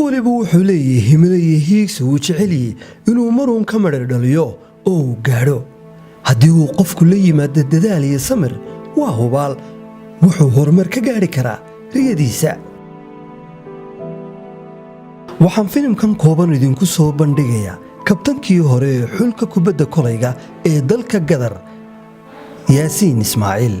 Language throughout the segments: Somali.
Waliba wuxuu leeyahay himilo iyo hiigsi uu jeceliyey inuu maruun ka madhar dhaliyo oo uu gaadho. Haddii uu qofku la yimaado dadaal iyo samir, waa hubaal wuxuu horumar ka gaadhi karaa riyadiisa. Waxaan filimkan kooban idinku soo bandhigayaa kabtankii hore ee xulka kubadda kolayga ee dalka Gadar, Yaasiin Ismaaciil.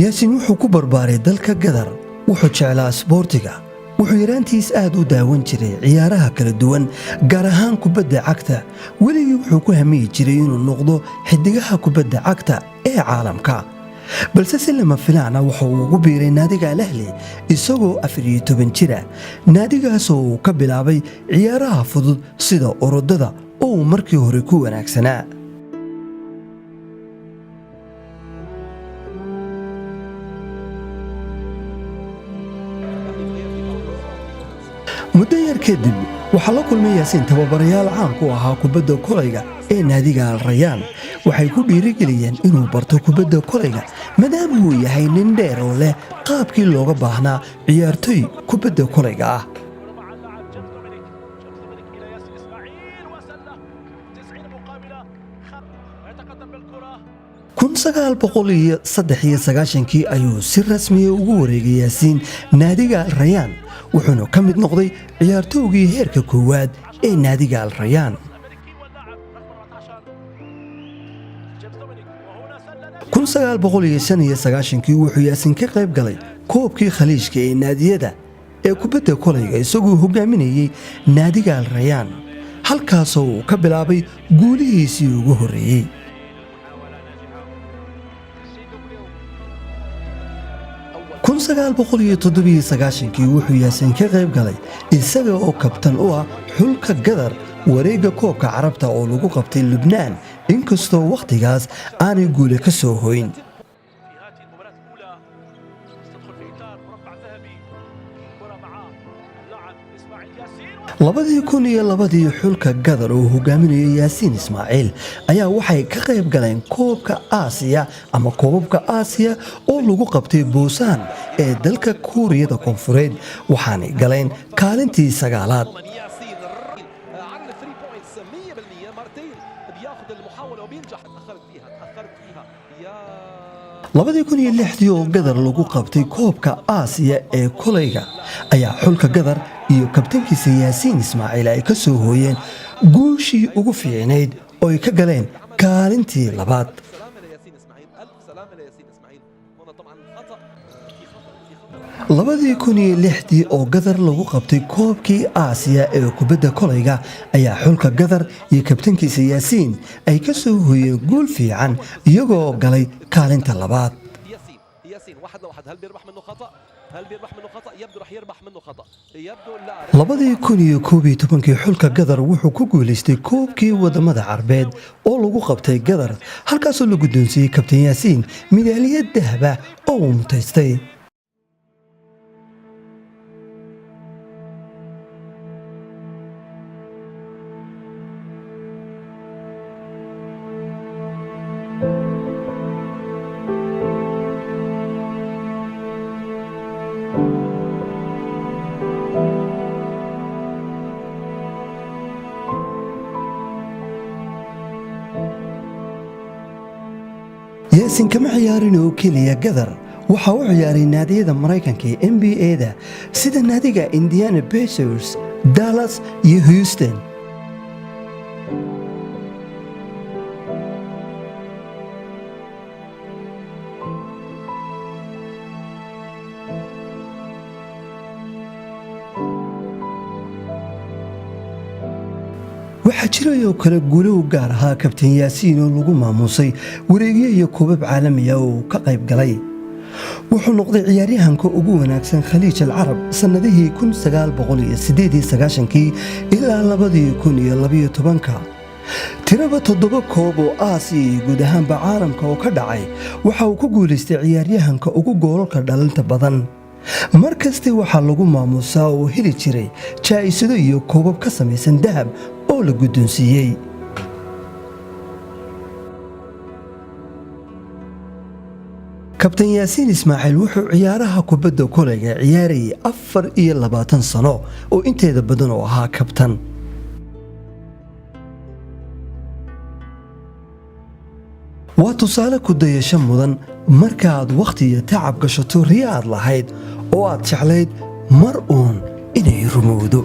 Yaasiin wuxuu ku barbaaray dalka Gadar. Wuxuu jeclaa isboortiga. Wuxuu yaraantiis aad u daawan jiray ciyaaraha kala duwan, gaar ahaan kubadda cagta. Weligii wuxuu ku hamiyi jiray inuu noqdo xidigaha kubadda cagta ee caalamka, balse si lama filaana waxa uu ugu biiray naadiga Al Ahli isagoo 14 jira, naadigaasoo uu ka bilaabay ciyaaraha fudud sida orodada oo uu markii hore ku wanaagsanaa. Muddo yar kadib waxaa la kulmay Yaasiin tababarayaal caan ku ahaa kubadda kolayga ee naadiga Al Rayaan. Waxay ku dhiirigeliyeen inuu barto kubadda kolayga, maadaama uu yahay nin dheer oo leh qaabkii looga baahnaa ciyaartoy kubadda kolayga ah. مع اللاعب جيمس دومينيك، جيمس دومينيك الى ياسين اسماعيل وسله 90 مقابله يتقدم بالكره. 1993-kii ayuu si rasmiya ugu wareegay Yaasiin naadiga Al Rayaan, wuxuuna ka mid noqday ciyaartowgii heerka koowaad ee naadiga Al Rayaan. الامريكي واللاعب رقم 14 جيمس دومينيك، وهنا سله. 1995-kii wuxuu Yaasiin ka qayb galay koobkii Khaliijka ee naadiyada ee kubadda kolayga, isagoo hogaaminayey naadiga Al Rayaan, halkaasoo uu ka bilaabay guulihiisii ugu horreeyey. محاولة ناجحة. 1997-kii wuxuu Yaasiin ka qayb galay isaga oo kabtan u ah xulka Gadar wareegga koobka Carabta oo lagu qabtay Lubnaan, inkastoo wakhtigaas aanay guule ka soo hoyn. في هذه المباراة الأولى تدخل في إطار مربع ذهبي، كرة مع اللاعب إسماعيل ياسين. 2002-dii xulka Gadar oo hogaaminayo Yaasiin Ismaaciil ayaa waxay ka qayb galeen koobka Aasiya ama koobabka Aasiya oo lagu qabtay Buusaan ee dalka Kuuriyada Koonfureed, waxaanay galeen kaalintii sagaalaad. ياسين عن 3 points 100%، مرتين بياخذ المحاولة وبينجح. تأخرت فيها، تأخرت فيها يا 2006-dii oo Gadar lagu qabtay koobka Aasiya ee kolayga ayaa xulka Gadar iyo kabtankiisa Yaasiin Ismaaciil ay ka soo hooyeen guushii ugu fiicnayd oo ay ka galeen kaalintii labaad. سلامة لياسين اسماعيل، ألف سلامة لياسين اسماعيل. هنا طبعا خطأ في خطأ في خطأ. 2006-dii oo Gadar lagu qabtay koobkii Aasiya ee kubadda kolayga ayaa xulka Gadar iyo kabtankiisa Yaasiin ay ka soo hooyeen guul fiican, iyagoo galay kaalinta labaad. ياسين، ياسين واحد لواحد، هل بيربح منه خطأ؟ هل بيربح منه خطأ؟ يبدو رح يربح منه خطأ، يبدو لا. 2011-kii xulka Gadar wuxuu ku guulaystay koobkii wadamada Carbeed oo lagu qabtay Gadar, halkaasoo la guddoonsiiyey kabtan Yaasiin midaaliyad dahaba oo uu mutaystay. Yaasiin kama ciyaarin oo keliya Gadar. Waxa uu ciyaaray naadiyada Maraykanka ee NBA-da sida naadiga Indiana Pacers, Dallas iyo Houston. Waxaa jirayoo kale guulo u gaar ahaa kabtan Yaasiin oo lagu maamuusay wareegyo iyo koobab caalamiya oo uu ka qayb galay. Wuxuu noqday ciyaaryahanka ugu wanaagsan Khaliij al Carab sannadihii kii ilaa 2012-ka. Tiraba toddoba koob oo Aasiya iyo guud ahaanba caalamka oo ka dhacay waxa uu ku guulaystay ciyaaryahanka ugu goolalka dhalinta badan. Mar kasta waxaa lagu maamuusaa oo heli jiray jaa'isado iyo koobab ka samaysan dahab oo la guddoonsiiyey. Kabtan Yaasiin Ismaaciil wuxuu ciyaaraha kubadda kolayga ciyaarayay 24 sano oo inteeda badan oo ahaa kabtan. Waa tusaale ku dayasho mudan markaaad wakhti iyo tacab gashato riya aad lahayd oo aad jeclayd mar uun inay rumowdo.